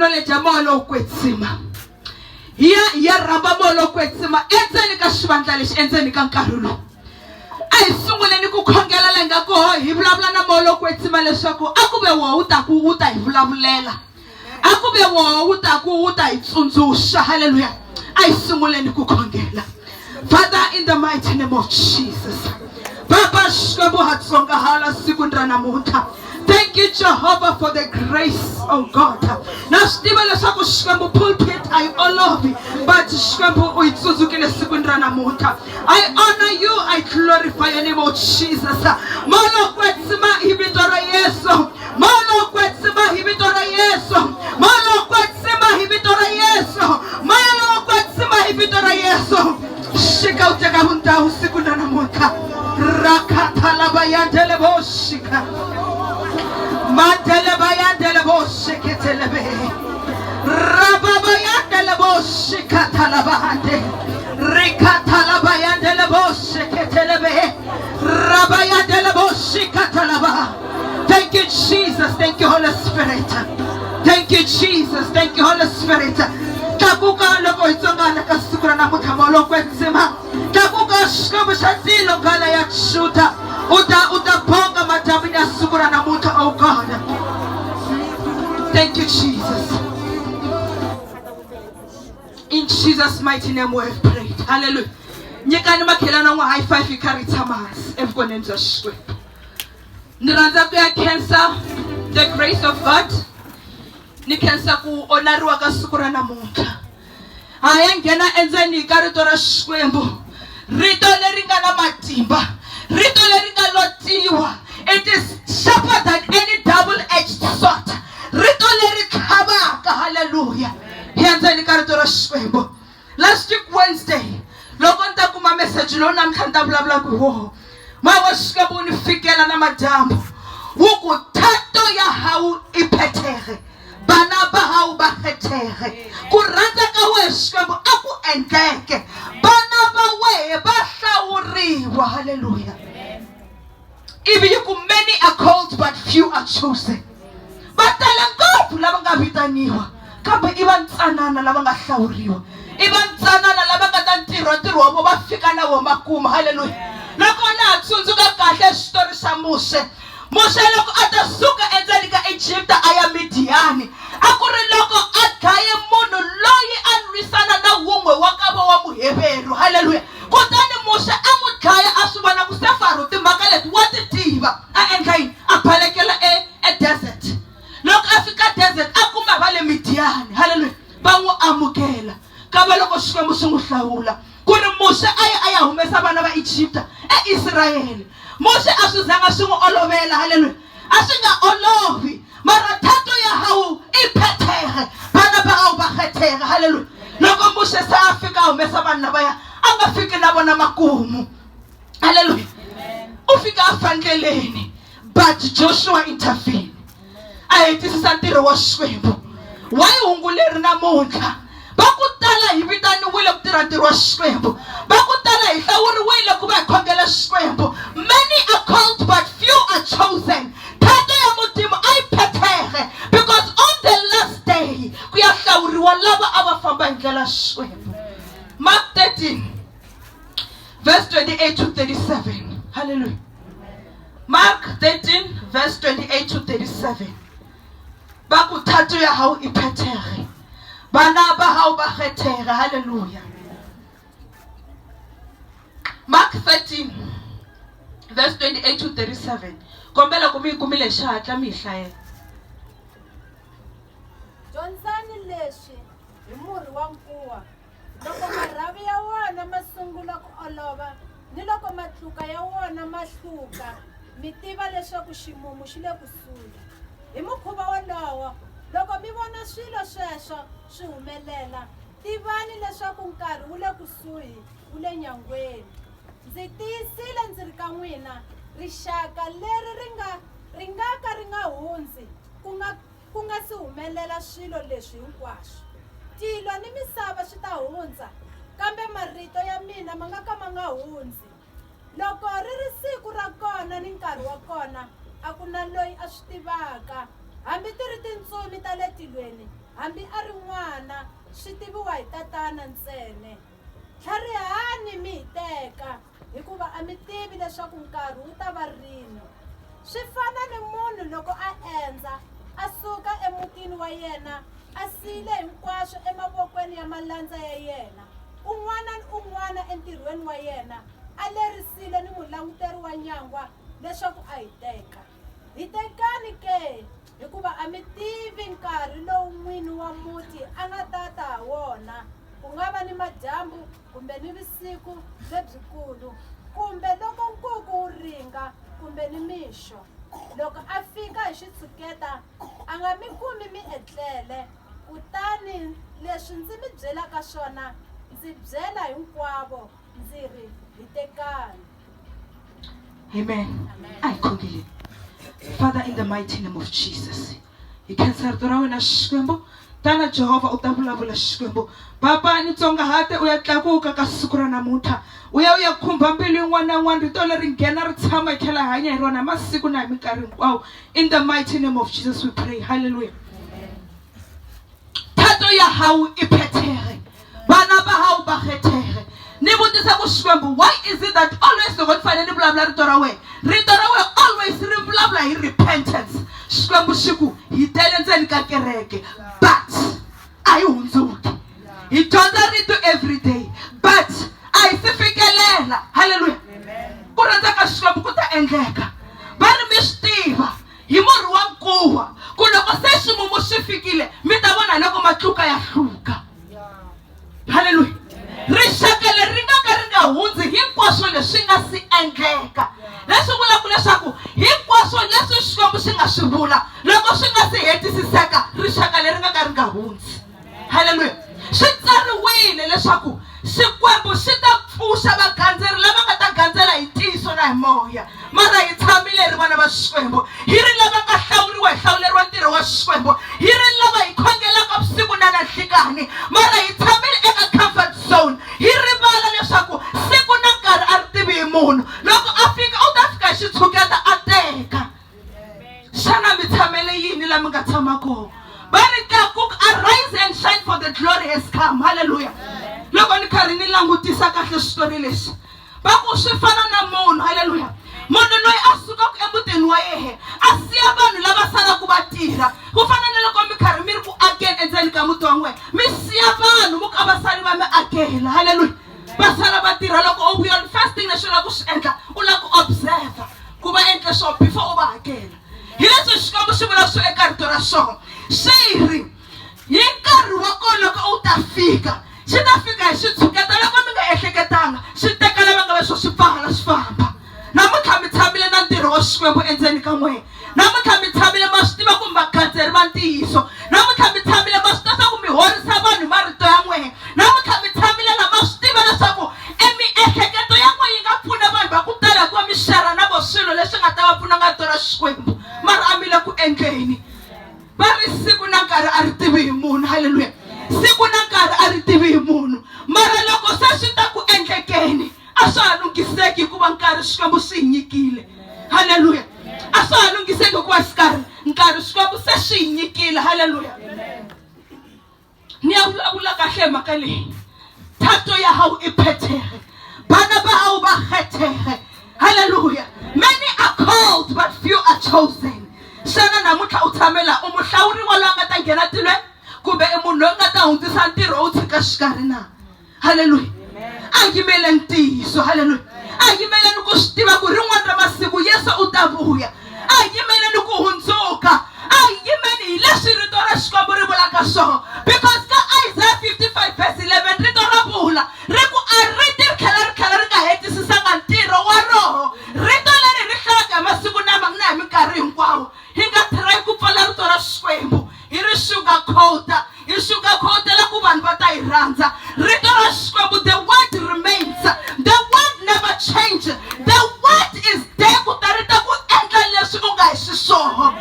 Knowledge ya moya lowo kwetsima hi ya hi ya rhamba moya lowo kwetsima endzeni ka xivandla lexi endzeni ka nkarhi lowu a hi sunguleni ku khongela la hi nga koho hi vulavula na moya lowo kwetsima leswaku a ku ve woho wu ta ku wu ta hi vulavulela a ku ve woho wu ta ku wu ta hi tsundzuxa halleluya a hi sunguleni ku khongela father in the mighty name of jesus baba xikwembu ha tsongahala sikwini ra namuntlha Thank you, Jehovah, for the grace, oh God. Na swi tiva leswaku Xikwembu pulpit a yi olovi, but Xikwembu u yi tsundzukile sikwini ra namuntlha. I honor you, I glorify your name, oh Jesus. Moya kwetsima hi vito ra Yesu. Moya kwetsima hi vito ra Yesu. Moya kwetsima hi vito ra Yesu. Moya kwetsima hi vito ra Yesu. Xika u teka vundhawu siku ra namuntlha. Rakhatalabayandele vo xika. Mandele bayandele vo xiketelebe. Rababayandele vo xikathalabande. Rikatalabayandele vo xiketelebe. Rabayandele vo xikatalaba. Thank you, Jesus. Thank you, Holy Spirit. Thank you, Jesus. Thank you, Holy Spirit. Tlakuka loko hi tsongana ka siku ra namuntlha moya lowo kwetsima. Tlakuka Xikwembu xa tilo nghala ya Juda. U ta u ta bonga madyambu ya siku ra namuntlha, oh God. Thank you, Jesus. In Jesus' mighty name we have prayed. Hallelujah. Nyikani makhelana n'we high five hi karhi hi tshama hansi evukoneni bya Xikwembu. Ni rhandza ku ya khensa the grace of God. Ni khensa ku onariwa ka siku ra namuntlha. Ha ya nghena endzeni ka rito ra Xikwembu. Rito leri nga na matimba. Rito leri nga lotiwa. It is sharper than any double-edged sword. Rito leri tlhavaka. Hallelujah. Hi ya ndzeni ka rito ra Xikwembu. Last week Wednesday loko ni ta kuma message lowu namuntlha ni ta vulavulaka hi woho moya wa Xikwembu wu ni fikela na madyambu wu ku thato ya hawu i phethege vana va hawu va khethege ku rhandza ka wehe Xikwembu a ku endleke vana va wehe va hlawuriwa halleluya ivi yi ku many are called but few are chosen va tala ngopfu lava nga vitaniwa kambe i va ntsanana lava nga hlawuriwa i va ntsanana lava nga ta ntirho ntirho wa vo va fika na wo makumu halleluya loko na ha tsundzuka kahle xitori xa muxe muxe loko a ta suka endzeni ka egipta a ya midiyani a ku ri loko a dlaye munhu loyi a lwisana na wun'we wa ka va wa muheveru halleluya kutani muxe a n'wi dlaya a swi vona ku se faro timhaka leti wa ti tiva a endla yini a balekela e edesert loko a fika desert a kuma va le midiyani halleluya va n'wi amukela kava loko xikwembu xi n'wi hlawula ku ri muxe a ya a ya humesa vana va egipta eisrayele muxe a swi zanga swi n'wi olovela halleluya a swi nga olovi mara thato ya gago e phethege bana ba gago ba kgethege halleluya loko muxe se a fika a humesa vanhu lavaya a nga fiki na vona makumu halleluya u fika a fa ndleleni but joshua intervene a hetisisa ntirho wa xikwembu wa yi hungu leri namuntlha va ku tala hi vitaniwile ku tirha ntirho wa xikwembu va ku tala hi hlawuriwile ku va hi khongela xikwembu many are called but few are chosen thato ya mudzimu a yi phethege because on the last day ku ya hlawuriwa lava a va famba hi ndlela xikwembu mark 13 verse 28 to 37 hallelujah mark 13 verse 28 to 37 ba ku thato ya gago e phethege bana ba gago ba kgethege halleluja mark 13 verse 28 to 37 kombela ku mi yi kumile hi xihatla mi yi hlayela dyondzani leswi hi murhi wa nkuwa loko marhavi ya wona ma sungula ku olova ni loko matluka ya wona ma hluka mi tiva leswaku ximumu xi le kusuhi Hi mukhuva wolowo, loko mi vona swilo sweswo swi humelela, tivani leswaku nkarhi wu le kusuhi, wu le nyangweni. Ndzi tiyisile ndzi ri ka n'wina, rixaka leri ri nga ri nga ka ri nga hundzi ku nga ku nga si humelela swilo leswi hinkwaswo. Tilo ni misava swi ta hundza, kambe marito ya mina ma nga ka ma nga hundzi. Loko ri ri siku ra kona ni nkarhi wa kona, a ku na loyi a swi tivaka, hambi ti ri tintsumi ta le tilweni, hambi a ri N'wana, swi tiviwa hi Tatana ntsena. Tlharihani mi hiteka, hikuva a mi tivi leswaku nkarhi wu ta va rini. Swi fana ni munhu loko a endza, a suka emutini wa yena a siyile hinkwaswo emavokweni ya malandza ya yena, un'wana ni un'wana entirhweni wa yena, a lerisile ni mulanguteri wa nyangwa leswaku a hiteka. Hitekani ke, hikuva a mi tivi nkarhi lowu n'wini wa muti a nga ta ta ha wona, ku nga va ni madyambu kumbe ni vusiku lebyikulu, kumbe loko nkuku wu ringa, kumbe ni mixo. Loko a fika hi xitshuketa, a nga mi kumi mi etlele. Kutani leswi ndzi mi byelaka swona, ndzi byela hinkwavo, ndzi ri, Hitekani. Amen. A hi khongeleni. Father, in the mighty name of Jesus, hi khensa rito ra wena Xikwembu. Tana Jehovha u ta vulavula Xikwembu. Papa ni tsongahate u ya tlakuka ka siku ra namuntlha. U ya u ya khumba mbilu yin'wana na yin'wana rito leri nghena ri tshama hi tlhela hi hanya hi rona masiku na hi minkarhi hinkwawo. In the mighty name of Jesus we pray. Hallelujah. Thato ya hao e phethege. Vana va hao va khethege. Ni vutisa ku Xikwembu why is it that always loko ni fanele ni vulavula rito ra wena rito ra wena always ri vulavula hi repentance. Xikwembu xi ku hi tele ndzeni ka kereke but a hi hundzuki. Hi dyondza rito every day but a hi si fikelela. Hallelujah. Ku rhandza ka Xikwembu ku ta endleka. Va ri mi swi tiva hi murhi wa nkuwa ku loko se ximumu xi fikile mi ta vona loko matluka ya hluka. Haleluya. Rixaka leri ri nga ka ri nga hundzi hinkwaswo leswi nga si endleka. Leswi vulaka leswaku hinkwaswo leswi Xikwembu xi nga swi vula loko swi nga si hetisiseka rixaka leri nga ka ri nga hundzi. Haleluya. Swi tsariwile leswaku Xikwembu xi ta pfuxa vagandzeri lava nga ta gandzela hi ntiyiso na hi moya. Mara hi tshamile hi ri vana va Xikwembu, hi ri lava nga hlawuriwa hi hlawuleriwa ntirho wa Xikwembu, hi ri lava hi khongelaka vusiku na na nhlikani, mara hi tshamile eka comfort zone, hi rivala leswaku siku na nkarhi a ri tivi hi munhu. Loko a fika u ta fika hi xitshuketa a teka. Xana mi tshamele yini la mi nga tshama kona? Va ri tlakuka, arise and shine for the glory has come. Hallelujah. Loko ni karhi ni langutisa kahle xitori lexi, va ku swi fana na munhu, hallelujah, munhu loyi a sukaka emutini wa yehe a siya vanhu lava salaka va tirha. Ku fana na loko mi karhi mi ri ku akeni endzeni ka muti wa n'wina, mi siya vanhu mu ka va sali va mi akela, hallelujah, va sala va tirha. Loko u vuya, first thing lexi u lava ku swi endla, u lava ku observe ku va endle swona before u va hakela. Hi leswi Xikwembu xi vulaka swona eka rito ra xona, xi ri hi nkarhi wa kona loko u ta fika, xi ta fika hi xitshuketa loko mi nga ehleketanga, xi teka lava nga va swo swi pfala swi famba. Namuntlha mi tshamile na ntirho wa Xikwembu endzeni ka n'wina. Namuntlha mi tshamile ma swi tiva ku mi vagandzeri va ntiyiso. Namuntlha mi tshamile ma swi tiva ku mi horisa vanhu hi marito ya n'wina. Namuntlha mi tshamile la ma swi tiva leswaku emiehleketo ya n'wina yi nga pfuna vanhu va ku tala hikuva mi share na vo swilo leswi nga ta va pfuna nga rito ra Xikwembu. Mara a mi le ku endleni. Va ri siku na nkarhi a ri tivi hi munhu. Haleluya. Siku na nkarhi a ri tivi hi munhu. Mara loko se swi ta ku endlekeni, a swa ha lunghiseki hikuva nkarhi Xikwembu xi hi nyikile. Haleluya. A swa ha lunghiseki hikuva xikarhi nkarhi Xikwembu se xi hi nyikile. Haleluya. Ni ya vulavula kahle hi mhaka leyi. Thato ya hao e phethege. Bana ba hao ba kgethege. Haleluya. Many are called but few are chosen. Xana namuntlha u tshamela u muhlawuriwa loyi a nga ta nghena tilweni kumbe i munhu loyi nga ta hundzisa ntirho u tshika xikarhi na? Haleluya. A yimeleni ntiyiso. Haleluya. A yimeleni ku swi tiva ku rin'wana ra masiku Yesu u ta vuya. A yimeleni ku hundzuka. A yimeni hi leswi rito ra Xikwembu ri vulaka swona. Because ka Isaiah 55 verse 11 rito ra vula ri ku a riti ri tlhela ri tlhela ri nga hetisisanga ntirho wa roho. Rito leri ri hlayaka hi masiku na na hi minkarhi hinkwawo. Hi nga try ku pfala rito ra Xikwembu hi ri sugar coat-a, hi sugar coat-ela ku vanhu va ta yi rhandza. Rito ra Xikwembu, the word remains, the word never change, the word is there ku ta ri ta ku endla leswi u nga hi xiswona.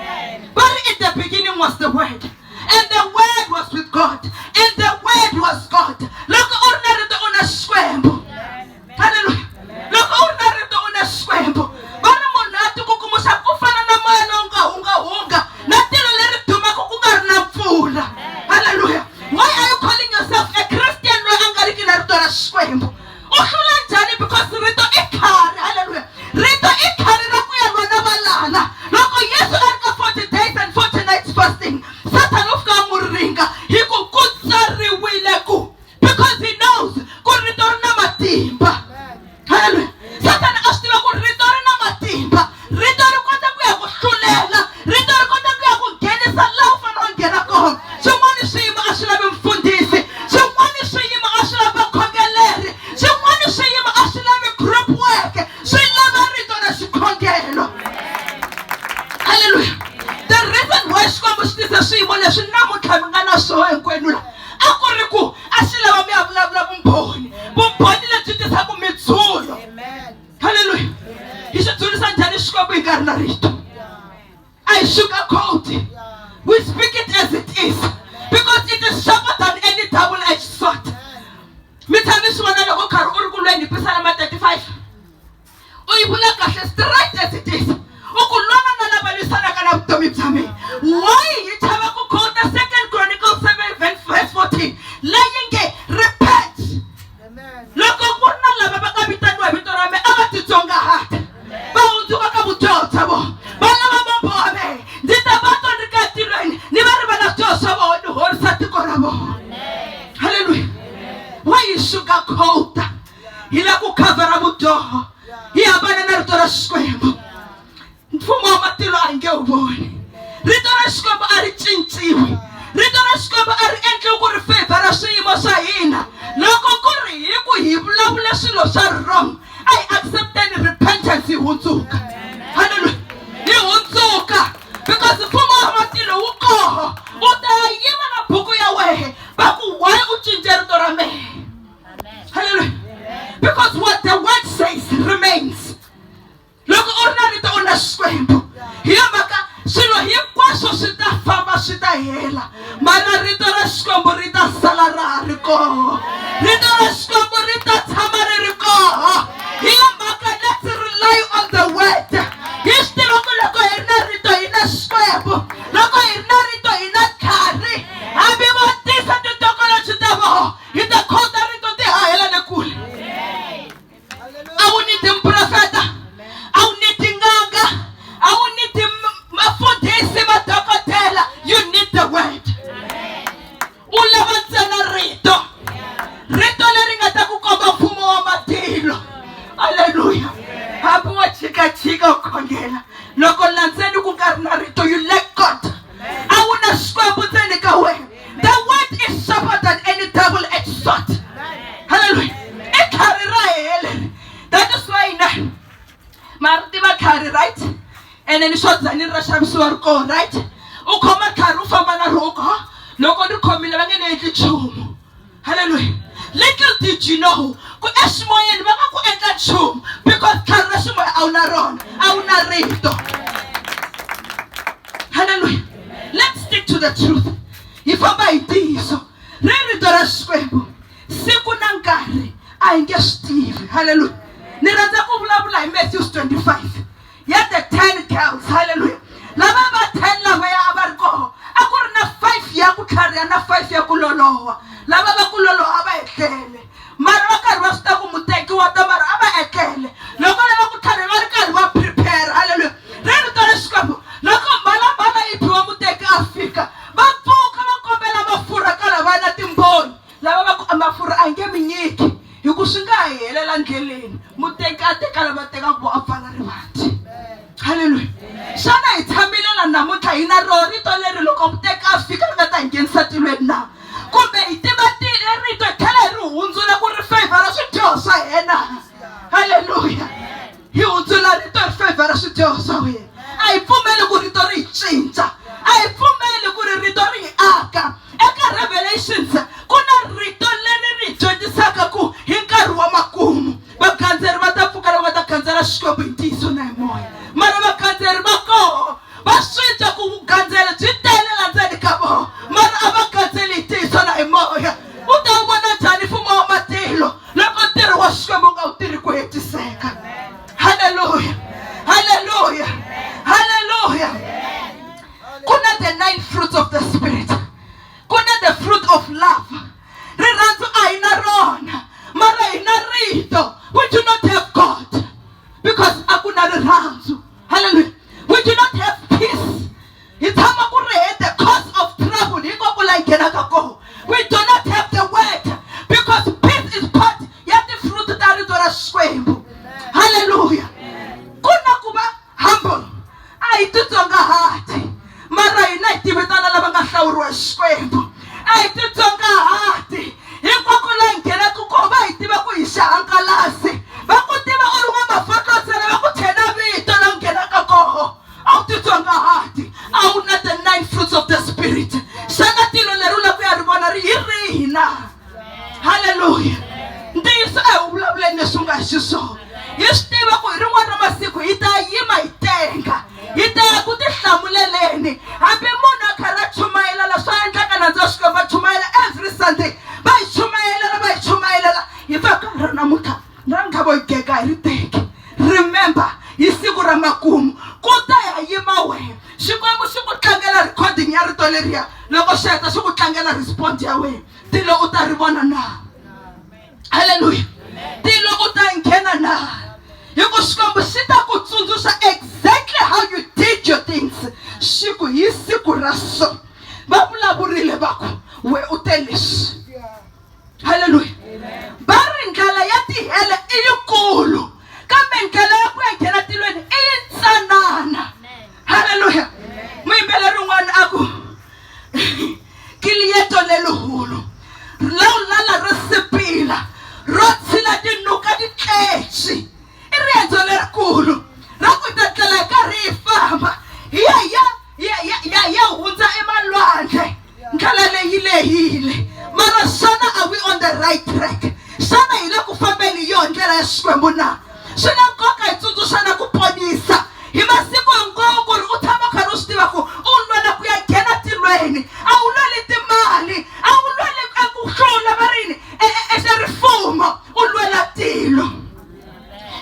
Va ri in the beginning was the word, and the word was with God, and the word was God. Loko u ri na rito u na Xikwembu. Haleluya. Loko u ri na rito u na Xikwembu. Va ri munhu loyi a tikukumuxaka u fana na moya lowu nga hungahunga na tilo leri dumaka ku nga ri na mpfula. Haleluya. Xikwembu. U hlula njhani? Because rito i khari. Halleluya. Rito i khari ra ku ya lwa na valala. Loko Yesu a ri ka 40 days and 40 nights fasting, Sathana u fika a n'wi ringa hi ku ku tsariwile ku, because he knows ku rito ri na matimba. Halleluya. Sathana a swi tiva ku rito ri na matimba, rito ri kota ku ya ku hlulela, rito ri kota ku ya ku nghenisa laha u fanele u nghena kona. Swin'wana swiyimo a swi lavi mfundhisi, swin'wana swiyimo a swi lavi vakhongeleri, swin'wana swiyimo a swi lavi group work, swi lava rito na xikhongelo. Halleluya. The reason why Xikwembu xi tise swiyimo leswi namuntlha mi nga na swona hinkwenu la, a ku ri ku a xi lava mi ya vulavula vumbhoni, vumbhoni lebyi tisaka midzulo. Halleluya. Hi xi dzunisa njhani Xikwembu hi nkarhi na rito? A hi sugar coat, we speak it as it is, because it is sharper than any double edged sword. Mi tshami swi vona loko karhi u ri ku lweni hi Pisalema 35, u yi vula kahle straight as it is, u ku lwana na lava lwisanaka na vutomi bya mina. Why hi chava ku quote 2 Chronicles 7 verse 14 leyi nge repent? Loko ku ri na lava va nga vitaniwa hi vito ra mina, a va titsongahata, va hundzuka ka vudyoho bya vona, va lava mombo wa mehe, ndzi ta va twa ni ri ka tilweni, ni va rivala swidyoho swa vona, ni horisa tiko ra vona. Halleluya. Why hi sugar coat? Hi lava ku khavhara vudyoho, hi hambana na rito ra Xikwembu. Mfumo wa matilo a hi nge wu voni. Rito ra Xikwembu a ri cinciwi, rito ra Xikwembu a ri endliwi ku ri fevhara swiyimo swa hina. Loko ku ri hi ku hi vulavula swilo swa wrong, a hi accepteni repentance, hi hundzuka. Halleluya. Hi hundzuka, because mfumo wa matilo wu koho. U ta yima na buku ya wehe, va ku why u cince rito ra mehe? Halleluya. Because what the word says remains. Loko u ri na rito, u na Xikwembu. Hi yo mhaka swilo hinkwaswo swi ta famba, swi ta hela, mara rito ra Xikwembu ri ta sala ra ha ri koho, rito ra Xikwembu ri ta tshama ri ri koho. Hi yo mhaka let's rely on the word. Hi swi tiva ku loko hi ri na rito, hi na Xikwembu. Loko hi ri na rito, hi na tlhari. Hambi vo tisa titokoloji ta voho, hi ta khota rito ti hahela le kule. A wu nidi muprofeta, a wu nidi n'anga, a wu nidi mafundhisi, madokodela. You need the word. U lava ntsena rito, rito leri nga ta ku komba mfumo wa matilo. Aleluya. Hambi wa jikajika u khongela, loko landzeni ku nga ri na rito, you lack God. A wu na Xikwembu ntseni ka wena. The word is sharper than any double edged sword. Halleluya. I tlhari ra hele. That is why na ma ri tiva tlhari, right? Ene ni swo dzanini ra xavisiwa ri kona, right? U khoma tlhari u famba na roko, loko ni khomile va nge ni endli nchumu. Halleluya. Little did you know ku eximoyeni va nga ku endla nchumu, because tlhari ra ximoya a wu na rona, a wu na rito. Halleluya. Let's stick to the truth, hi famba hi ntiyiso ri rito ra Xikwembu. Siku na nkarhi a hi nge swi tivi. Halleluya. Ni rhandza ku vulavula hi Matthews 25 ya the 10 girls. Halleluya. Lava va 10 lavaya a va ri koho, a ku ri na 5 ya ku tlhariha na 5 ya ku loloha. Lava va ku loloha a va etlele, mara va karhi va swi ta ku muteki wa ta, mara a va etlele loko lava ku tlhariha va ri karhi va prepare. Halleluya. Ri rito ra Xikwembu, loko mbalambala yi biwa, muteki a fika, va pfuka va kombela mafurha ka lava na timboni. Lava va ku mafurha a hi nge mi nyiki, hi ku swi nga ha hi helela ndleleni. Muteki a teka lava tekaka vo, a pfala rivanti. Halleluya. Xana hi tshamile la namuntlha hi na roho rito leri loko muteki a fika ri nga ta hi nghenisa tilweni na? Kumbe hi tiva rito hi tlhela hi ri hundzula ku ri fevhara swidyoho swa hina? Halleluya. Hi hundzula rito ri fevhara swidyoho swa wena. A hi pfumeli ku rito ri hi cinca, a hi pfumeli ku ri rito ri hi aka. Eka Revelations ku na rito leri ri hi dyondzisaka ku hi nkarhi wa makumu vagandzeri va ta pfuka lava nga ta gandzela Xikwembu hi ntiyiso na hi moya. Mara vagandzeri va koho va swi twa ku vugandzeri byi tele la ndzeni ka vona, mara a va gandzeli hi ntiyiso na hi moya. U ta wu vona njhani mfumo wa matilo loko ntirho wa Xikwembu u nga wu tirhi ku hetiseka? Halleluya. Halleluya. Halleluya. Ku na the 9 fruits of the spirit, ku na the fruit of love. Rirhandzu a hi na rona. nghenaka kona we do not have the word because peace is part ya ti-fruit ta rito ra Xikwembu. Halleluya. Ku na ku va humble, a hi titsongahati, mara hina hi tivitana lava nga hlawuriwa hi Xikwembu. A hi titsongahati hinkwako laha hi nghenaka kona, va hi tiva ku hi xihangalasi, va ku tiva u ri n'wamafotlosele, va ku thena vito la nghenaka koho. A wu titsongahati, a wu na the nine fruits of the spirit. Xana tilo leri u lava ku ya ri vona ri hi rihi na? Halleluya. Ntiyiso a hi wu vulavuleni leswi u nga xiswona. Hi swi tiva ku hi rin'wana ra masiku hi ta yima hi tenga, hi ta ya ku tihlamuleleni. Hambi munhu a karhi a chumayela la swa endlaka nandzu wa Xikwembu, va chumayela every Sunday, va hi chumayelela, va hi chumayelela, hi va ka ra namuntlha ra nkha vo hi gega hi ri teki. Remember, hi siku ra makumu ku ta ya yima wena. Xikwembu xi ku tlangela recording ya rito leriya, loko xi heta xi ku tlangela respond ya wena. Tilo u ta ri vona na? Halleluya. Tilo u ta nghena na? Hi ku Xikwembu xi ta ku tsundzuxa exactly how you did your things. Xi ku hi siku ra so va vulavurile va ku we u te leswi. Halleluya. Va ri ndlela ya tihele i yikulu, kambe ndlela ya ku ya nghena tilweni i yintsanana. Halleluya. Muyimbeleri un'wana a ku ke leeto le leholo leo lala re sepela ro tshela dinoka di tletše. I riendzo lerikulu ra ku ta tlela hi karhi hi famba hi ya ya ya ya ya ya hundza emalwandle. Ndlela leyi lehile, mara xana are we on the right track? Xana hi le ku fambeni hi yona ndlela ya Xikwembu na? Swi na nkoka hi tsundzuxana ku ponisa hi masiku hinkwawo, ku ri u tshama u karhi u swi tiva ku u lwela ku ya nghena tilweni. A wu lweli timali, a wu lweli ku hlula va rini exa rifumo, u lwela tilo.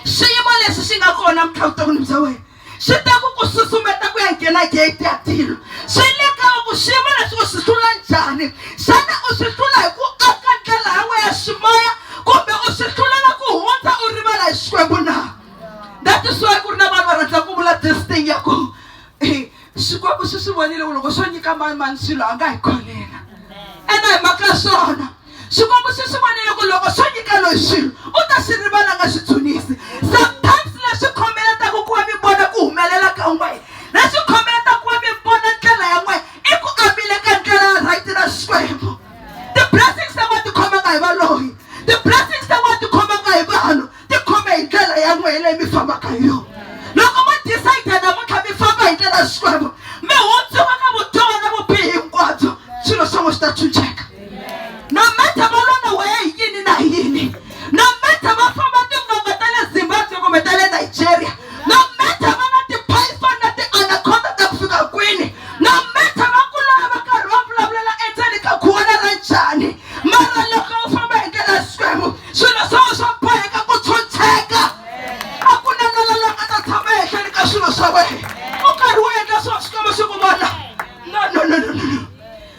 Xiyimo lexi xi nga kona namuntlha vuton'wini bya wena xi ta ku ku susumeta ku ya nghena gate ya tilo. Swi le ka ku xiyimo lexi u swi hlula njhani. Xana u swi hlula hi ku aka ndlela ya wena ya ximoya, kumbe u swi hlulela ku hundza u rivala hi Xikwembu na? That is why ku ri na vanhu va rhandza ku vula this thing ya ku Xikwembu xi swi vonile ku loko xo nyika mani mani swilo a nga hi kholela. Ene hi mhaka ya swona, Xikwembu xi swi vonile ku loko xo nyika loyi swilo u ta swi rivala nga swi dzunisi. Sometimes leswi khomeletaka ku va mi vona ku humelela ka n'we, leswi khomeletaka ku va mi vona ndlela ya n'we, i ku amile ka ndlela ya right na Xikwembu. Ti-blessings ta n'we ti khomanga hi valoyi, ti-blessings ta n'we ti khomanga hi vanhu, ti khome hi ndlela ya n'we leyi mi fambaka hi yona. Loko mo decide namuntlha mi famba hi ndlela ya Xikwembu, mi hundzuka ka vudyoho na vubihi hinkwabyo, swilo swa n'we swi ta chucheka. No matter va lwa na wehe hi yini na yini, no matter va famba tin'anga ta le Zimbabwe kumbe ta le Nigeria, no matter va na ti-python na ti-anaconda ta ku fika kwini, no matter va ku laya va karhi va vulavulela endzeni ka khuwana ra njhani, mara loko u famba hi ndlela ya Xikwembu, swilo swa wena swa boheka ku tshunxeka. A ku na nala loyi a nga ta tshama ehenhleni ka swilo swa wena u karhi u endla swilo Xikwembu xi ku vona. No, no, no, no, no, no.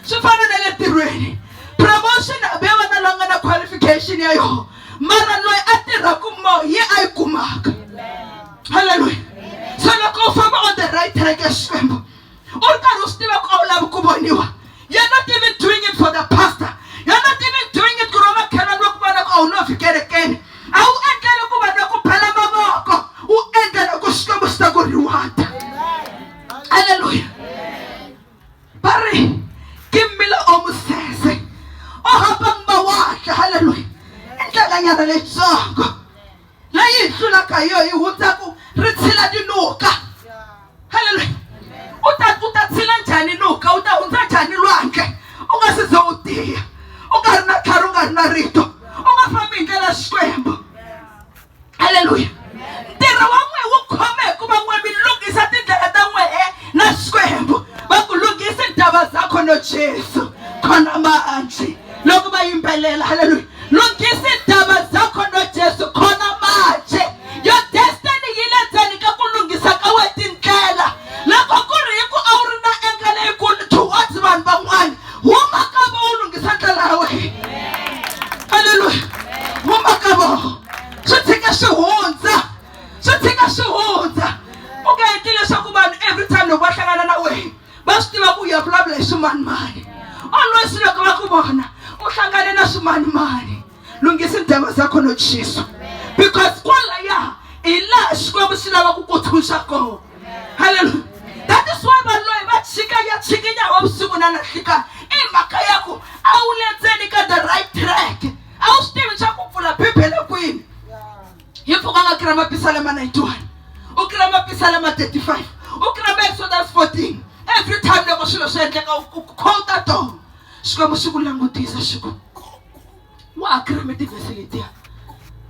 Swi fana na le ntirhweni, promotion hambi ya va na loyi a nga na qualification ya yona, mara loyi a tirhaka more hi ye a yi kumaka. Halleluya. Se loko u famba on the right track ya Xikwembu, u ri karhi u swi tiva ku a wu lavi ku voniwa, you're not even doing it for the pastor, you're not even doing it ku ri vamakhelwani va ku vona ku a wu lovhi kerekeni, a wu endleli ku vanhu va ku bela mavoko, u endlela ku Xikwembu xi ta ku reward. Halleluya. Ba re ke mmila o mosese o hapang mawatle. Halleluya. I ndlelanyana leyitsongo leyi hi hlulaka hi yo hi hundzaku ri tshila tinuka. Halleluya. U ta tshila njhani nuka? U ta hundza njhani lwandle u nga si ze u tiya, u nga ri na tlhari, u nga ri na rito, u nga fambi hi ndlela ya Xikwembu? Halleluya. Ntirho wa n'we wu khome hikuva n'we mi lunghisa tindlela ta n'wehe na Xikwembu. Va ku lunghisi ntava zakho no Jesu khona manje loko va yimbelela. Halleluya. Lunghisi ntava zakho no Jesu khona manje. Your destiny yi le ndzeni ka ku lunghisa ka we tindlela. Loko ku ri hi ku a wu ri na anger leyikulu towards vanhu van'wana, huma ka vo u lunghisa ndlela ya wena. Halleluya. Huma ka vo, swi tshika swi hundza, swi tshika swi hundza. U nga endli leswaku vanhu every time loko va hlangana na wena va swi tiva ku u ya vulavula hi swimanimani. Always loko va ku vona u hlangane na swimanimani, lunghisa tindaba zakho no Jesu, because kwalaya hi laha Xikwembu xi lavaka ku tshunxa kona. Halleluya. That is why vanhu loyi va chika ya chikinya wa vusiku na nanhlikani, i mhaka ya ku a wu le ndzeni ka the right track, a wu swi tivi swa ku pfula Bibele kwini. Hi pfuka nga kira Mapisalema 91, u kira Mapisalema 35, u kira Exodus 14. Every time loko swilo swi endleka u quote tona, Xikwembu xi ku langutisa xi ku wa agree tivhesi letiya,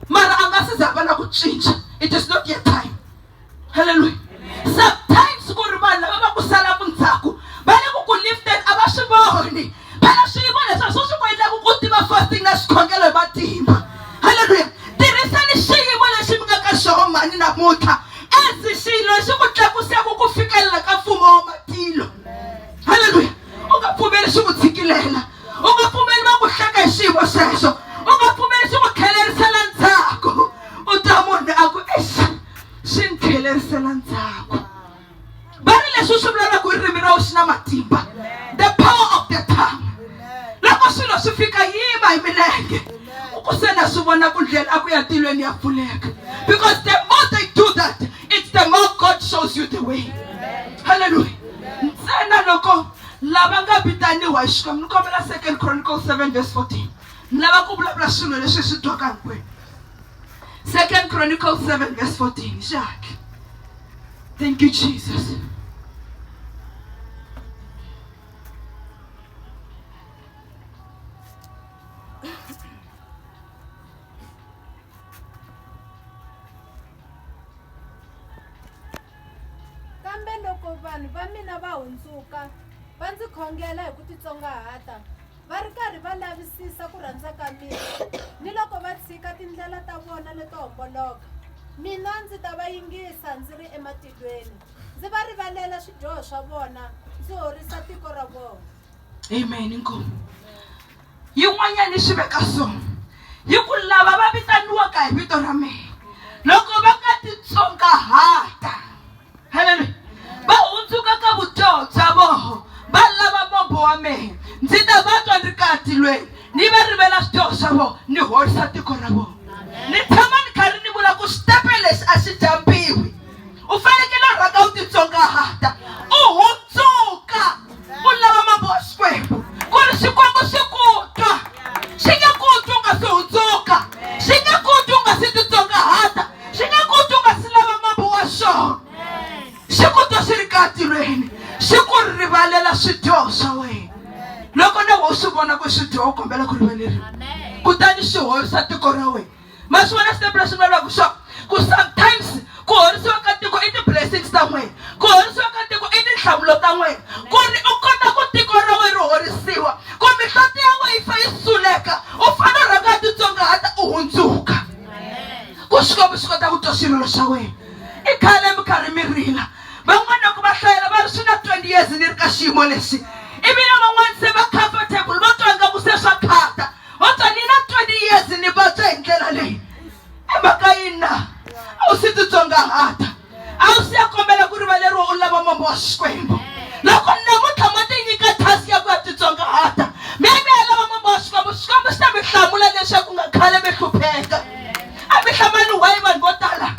mara a nga se za va na ku cinca. It is not yet time. Halleluya. Sometimes ku ri vanhu lava va ku salaka ndzhaku va le ku ku lifted, a va swi voni. Phela swiyimo leswi swo swi ku endlaku ku tiva fasting na xikhongelo hi matimba. Halleluya. Tirhisani xiyimo lexi mi nga ka xona mhani namuntlha as xilo xi ku tlakusaka ku fikelela ka mfumo wa matilo. Halleluya. U nga pfumeli xi ku tshikilela, u nga pfumeli va ku hleka hi xiyimo xexo, u nga pfumeli xi ku tlhelerisela ndzhaku. U twa munhu a ku ex swi ni tlhelerisela ndzhaku. Va ri leswi swi vulavulaka hi ririmi ra xi na matimba, the power of the tongue. Loko swilo swi fika, yima hi milenge, u ku se na swi vona ku ndlela a ku ya tilweni ya pfuleka, because the more they do that, it's the more God shows you the way. Halleluya. Ntsena loko lava nga vitaniwa hi Xikwembu, ni kombela 2 Chronicles 7 verse 14. Ni lava ku vulavula swilo leswi swi twaka hinkwenu. 2 Chronicles 7 verse 14, xihatla. Thank you, Jesus. Kambe loko vanhu va mina va hundzuka, va ndzi khongela hi ku titsongahata, va ri karhi va lavisisa ku rhandza ka mina, ni loko va tshika tindlela ta vona leto homboloka, mina ndzi ta va yingisa ndzi ri ematilweni, ndzi va rivalela swidyoho swa vona, ndzi horisa tiko ra vona. Amen. Inkomu yin'wanyana swi veka so, hi ku lava va vitaniwaka hi vito ra mina, loko va nga titsongahata, halleluya, va hundzuka ka vudyoho bya voho, va lava mombo wa mehe, ndzi ta va twa ndzi ka tilweni, ni va rivela swidyoho swa vona, ni horisa tiko ra vona. Ni tshama ni karhi ni vula ku xitepe lexi a xi jambiwi. U fanekele u rhanga u titsongahata, u hundzuka, u lava mambo wa Xikwembu, ku ri Xikwembu xi ku twa. Xi nge ku twi u nga si hundzuka, xi nge ku twi u nga si titsongahata, xi nge ku twi u nga si lava mambo wa xona. Xi ku twa xi ri ka tilweni, xi ku rivalela swidyoho swa wena. Loko na wehe u swi vona ku swidyoho, u kombela ku rivaleriwa, kutani xi horisa tiko ra wena. Ma swi vona step lexi vulaka swa ku sometimes ku horisiwa ka tiko i ti-blessings ta n'wina, ku horisiwa ka tiko i tinhlamulo ta n'wina, ku ri u kota ku tiko ra wena ri horisiwa, ku mihloti ya wena yi fa yi suleka, u fanele u rhanga titsongahata, u hundzuka, ku Xikwembu xi kota ku twa xirilo xa wena. I khale mi karhi mi rila. Van'wana loko va hlayela va ri swi na 20 years ni ri ka xiyimo lexi, ivi na van'wana se va comfortable, va twa ingaku se swa khata, va twa ni na 20 years ni vabya hi ndlela leyi. I mhaka yini na a wu si titsongahata, a wu si ya kombela ku rivaleriwa, u lava mombo wa Xikwembu? Loko namuntlha mo tinyika task ya ku ya titsongahata, mi ya mi ya lava mombo wa Xikwembu, Xikwembu xi ta mi hlamula leswaku nga khale mi hlupheka. A mi hlamali why vanhu vo tala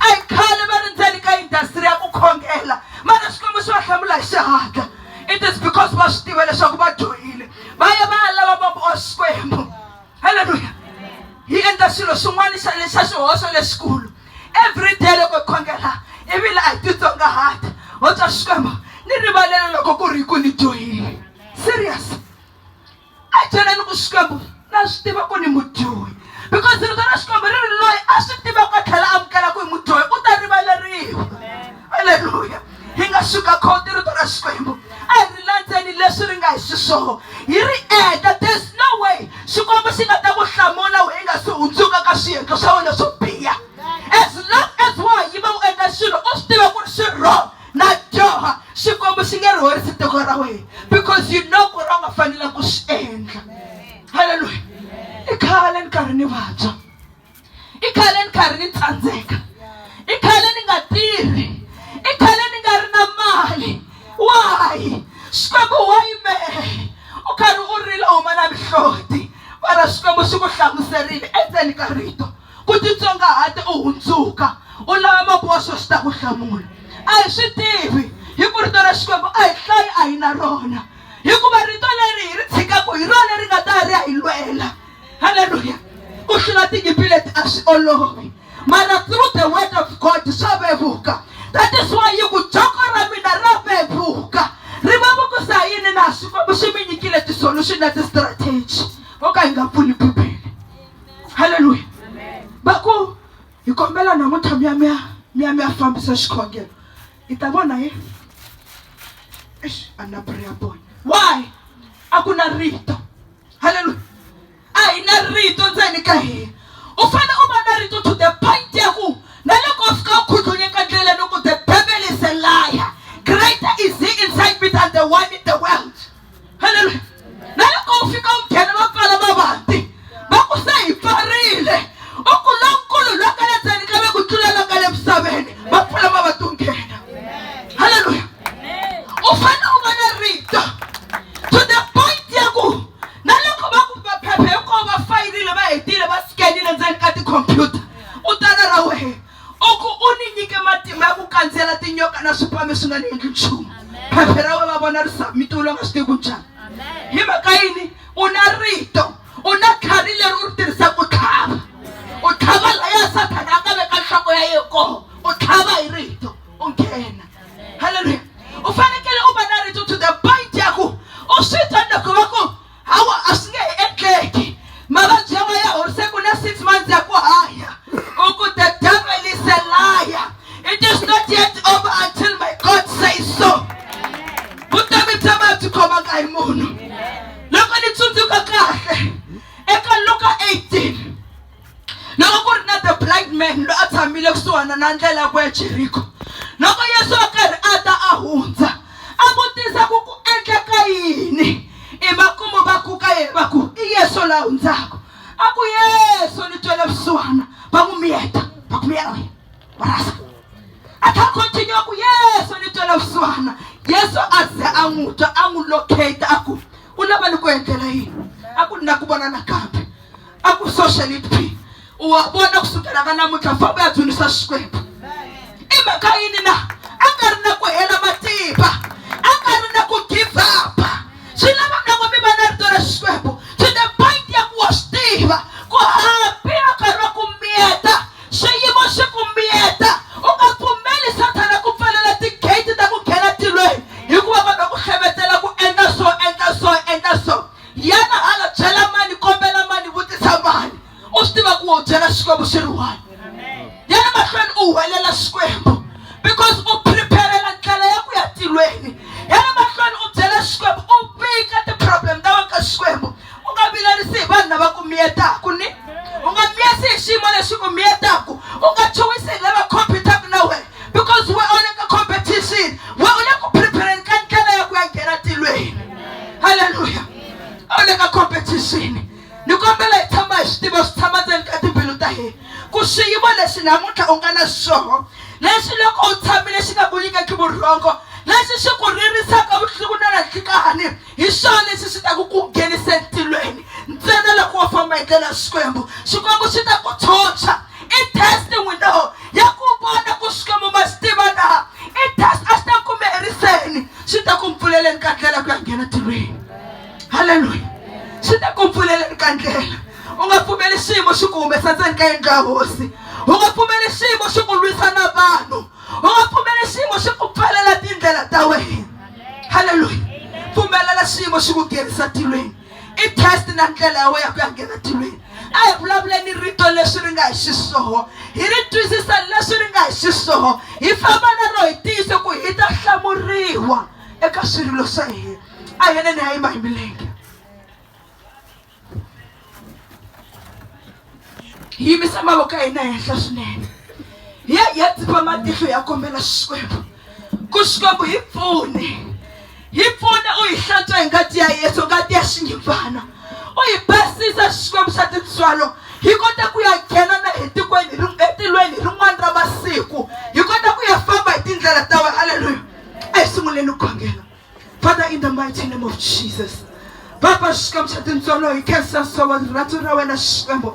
a hi khale va ri ndzeni ka industry ya ku khongela, mara Xikwembu xi va hlamula hi xihatla? It is because va swi tiva leswaku va dyohile, va ya va ya lava mombo wa Xikwembu. Halleluya. Hi endla swilo swin'wana xa xa xihoxo lexikulu every day loko hi khongela, ivi la a hi titsongahata, ho twa Xikwembu ni rivalela loko ku ri ku ni dyohile. Serious, a hi byeleni ku Xikwembu na swi tiva ku ni mudyohi, because rito ra Xikwembu ri ri loyi a swi tivaka a tlhela amukela ku hi mudyohi u ta rivaleriwa. Halleluya. Hi nga sugarcoat rito ra Xikwembu, a hi ri landzeni leswi ri nga hi xiswona, hi ri endla. There's no way Xikwembu xi nga ta ku hlamula we i nga si hundzuka ka swiendlo swa wena swo biha. As long as wa ha yima u endla swilo u swi tiva ku ri swi wrong na dyoha, Xikwembu xi nge ri horisi tiko ra wena, because you know ku ri a wu nga fanelanga ku swi endla. Halleluya. I khale ni karhi ni vabya, i khale ni karhi ni tsandzeka, i khale ni nga tirhi, i khale ni nga ri na mali. Why Xikwembu? Why mehe? U karhi Yi lo huma na mihloti. Mara Xikwembu xi ku hlamuserile endzeni ka rito ku titsongahata u hundzuka u lava maboxo xi ta ku hlamula. A hi swi tivi hi ku rito ra Xikwembu a hi hlayi a hi na rona hikuva rito leri hi ri tshikaka hi rona ri nga ta ri ya hi lwela. Haleluya! Ku hlula tinyimpi leti a swi olovi mara through the word of God swa vevuka. That is why yi ku joko ra mina ra vevuka. Ri vevukisa yini na Xikwembu xi mi nyikile ti-solution na ti-strategy ho ka hi nga pfuli Bibele. Haleluya! Va ku hi kombela namuntlha mi ya mi ya mi ya mi ya fambisa xikhongelo hi ta vona hi eish a na prayer point why a ku na rito halleluya a hi na rito ndzeni ka hina u fanele u va na rito to the point ya ku na loko u fika u khudlunyeka ndleleni u ku the devil is a liar greater is he inside me than the one in the world halleluya na loko u fika u nghena va pfala mavanti va ku se hi pfarile u ku lonkulu loyi ka le ndzeni ka ve ku tlula la ka le misaveni va pfula mavanti u nghena halleluya u fanele u va na rito to the point ya ku na loko va ku maphepha hinkwawo va fayirile va hetile va scanile ndzeni ka tikhompyuta u tala ra wehe u ku u ni nyike matimba ya ku kandziyela tinyoka na swipame swi nga ni endli nchumu phepha ra wena va vona ri submitiwile va nga swi tivi ku njhani hi mhaka yini u na rito u na tlhari leri u ri tirhisaka ku tlhava u tlhava laya sathana a nga veka nhloko ya ye kona u tlhava hi rito u nghena halleluya u fanekele u va na rito to the point ya ku u swi twa loko va ku hawa a swi nge he endleki mavabyi ya wena ya horise ku na 6 months ya ku hanya u ku the devil is a liar it is not yet over until my god says so vutomi bya va byi khomaka hi munhu loko ni tsundzuka kahle eka luka 18 loko ku ri na the blind man loyi a tshamile kusuhana na ndlela ya ku ya jeriko loko yesu a karhi a ta a hundza a vutisa ku ku endleka yini emakumu va ku ka yena va ku i yesu la hundzaka a ku yesu ni twele vusiwana va n'wi miyeta va ku miyela wena wa rasa a kha continue ku yesu ni twele vusiwana yesu a ze a n'wi twa a n'wi locate a ku u lava ni ku endlela yini a ku ni na ku vona nakambe a ku so shall it be u wa vona kusukela ka namuntlha famba ya dzunisa xikwembu i mhaka yini na a nga ri na ku hela matimba a nga ri na ku give up swi lava loko mi va na rito ra xikwembu to the point ya ku wa swi tiva ku hambi a karhi va ku miyeta xiyimo xi ku miyeta u nga pfumeli sathana ku pfalela tigate ta ku nghena tilweni hikuva vanhu va ku hlevetela ku endla so endla so endla so yana hala byela mani kombela mani vutisa mani u swi tiva ku wo byela xikwembu xi ri one yana mahlweni u huwelela xikwembu because u preparela ndlela ya ku ya tilweni yana mahlweni u byela xikwembu u vika ti-problem ta wa ka xikwembu u nga vilerisi hi vanhu lava ku miyetaku ni u nga miyesi hi xiyimo lexi ku miyetaku u nga chuhisi hi lava competaku na wena because we u le ka competition we u le ku prepareni ka ndlela ya ku ya nghena tilweni halleluya a wu le ka competition ni kombela hi tshama hi swi tiva swi tshama ndzeni ka timbilu ta hina ku xiyimo lexi namuntlha u nga na xoho lexi loko u tshamile xi nga ku nyikeki vurhongo lexi xi ku ririsaka vusiku na na nhlikani hi xona lexi xi ta ku ku nghenise ntilweni ntsena loko wo famba hi ndlela ya xikwembu xikwembu xi ta ku tshunxa i test n'wina ya ku vona ku xikwembu ma xi tiva na i test a xi ta ku heriseni xi ta ku mpfuleleni ka ndlela ku ya nghena tilweni halleluya xi ta ku mpfuleleni ka ndlela u nga pfumeli xiyimo xi ku humesa ndzeni ka yindlu ya hosi u nga pfumeli xiyimo xi ku lwisa na vanhu u nga pfumeli xiyimo xi ku pfalela tindlela ta wena halleluya pfumelela xiyimo xi ku nghenisa tilweni i test na ndlela ya wena ya ku ya nghena tilweni a hi vulavuleni rito leswi ri nga hi xiswoho hi ri twisisa leswi ri nga hi xiswoho hi famba na ro hi tiyise ku hi ta hlamuriwa eka swirilo swa hina a hi yeneni ha yima hi milenge hi yimisa mavoko ya hina henhla swinene hi ya hi ya tsipa matihlo ya kombela xikwembu ku xikwembu hi pfune hi pfune u hi hlantswa hi ngati ya yesu ngati ya xinyimpfana u hi basisa xikwembu xa tintswalo hi kota ku ya nghena na hi tikweni etilweni hi rin'wana ra masiku hi kota ku ya famba hi tindlela ta wena halleluya a hi sunguleni ku khongela father in the mighty name of jesus. Papa Xikwembu xa tintswalo hi khensa nsovo rirhandzu ra wena Xikwembu.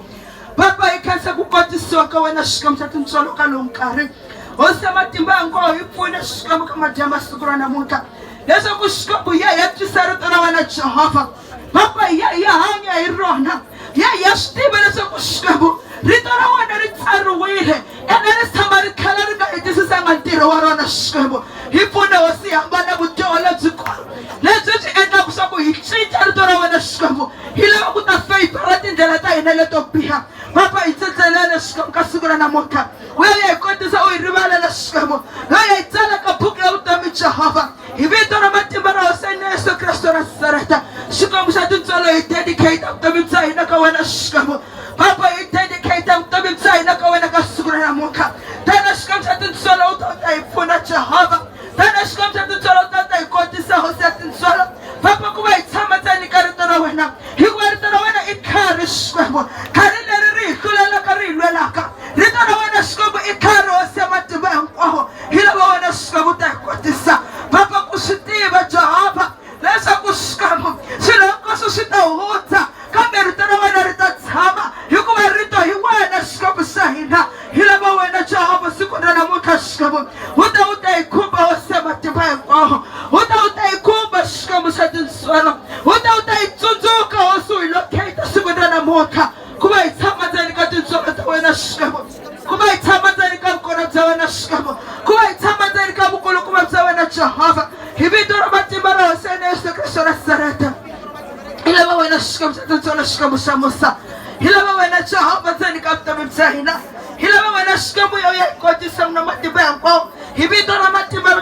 Papa hi khensa ku kotisiwa ka wena Xikwembu xa tintswalo ka lowu nkarhi. Hosi ya matimba hinkwawo hi pfune Xikwembu ka madyambu ya siku ra namuntlha leswaku Xikwembu hi ya hi ya twisa rito ra wena Jehovha. Papa hi ya hi ya hanya hi rona. Hi ya hi ya swi tiva leswaku Xikwembu rito ra wena ri tsariwile ene ri tshama ri tlhela ri nga hetisisanga ntirho wa rona Xikwembu. Hi pfune Hosi hi hambana vudyoho lebyikulu lebyi byi endlaka swa ku hi cinca rito ra wena Xikwembu hi lava ku ta feyivhara tindlela ta hina leto biha. Papa hi tsetselele Xikwembu ka siku ra namuntlha. U ya hi kotisa u hi rivalela Xikwembu. U ya hi tsala ka buku ya vutomi Jehovha. Hi vito ra matimba ra Hosi Yesu Kristo ra Nazareta. Xikwembu xa tintswalo hi dedicate vutomi bya hina ka wena Xikwembu. Papa hi dedicate vutomi bya hina ka wena ka siku ra namuntlha. Tana Xikwembu xa tintswalo u ta u ta hi pfuna Jehovha. Tana Xikwembu xa tintswalo u ta u ta hi kotisa Hosi ya tintswalo. Papa ku va hi tshama ntsena ka rito ra wena hikuva rito ra wena i tlhari Xikwembu. Tlhari leri ri hi hlulelaka ri hi lwelaka. Rito ra wena Xikwembu i tlhari Hosi ya matimba hinkwawo. Hi lava wena Xikwembu u ta hi kotisa. Papa ku swi tiva Jehovha leswaku Xikwembu swilo hinkwaswo swi ta hundza kambe rito ra wena ri ta tshama hikuva rito hi wena Xikwembu xa hina. Hi lava wena Jehovha siku ra namuntlha Xikwembu u ta u ta hi khumba Hosi ya matimba hinkwawo. U ta u ta hi khumba Xikwembu xa tintswalo. U ta u ta hi tsundzuka Hosi u hi locate siku ra namuntlha ku va hi tshama ndzeni ka tintswalo ta wena Xikwembu. Ku va hi tshama ndzeni ka vukona bya wena Xikwembu. Ku va hi tshama ndzeni ka vukulukumba bya wena Jehovha. Hi vito ra matimba ra Hosi ya Yesu Kristo ra Nazareta. Hi lava wena Xikwembu xa tintswalo Xikwembu xa musa. Hi lava wena Jehovha ndzeni ka vutomi bya hina. Hi lava wena Xikwembu yo ya hi kotisa na matimba hinkwawo. Hi vito ra matimba.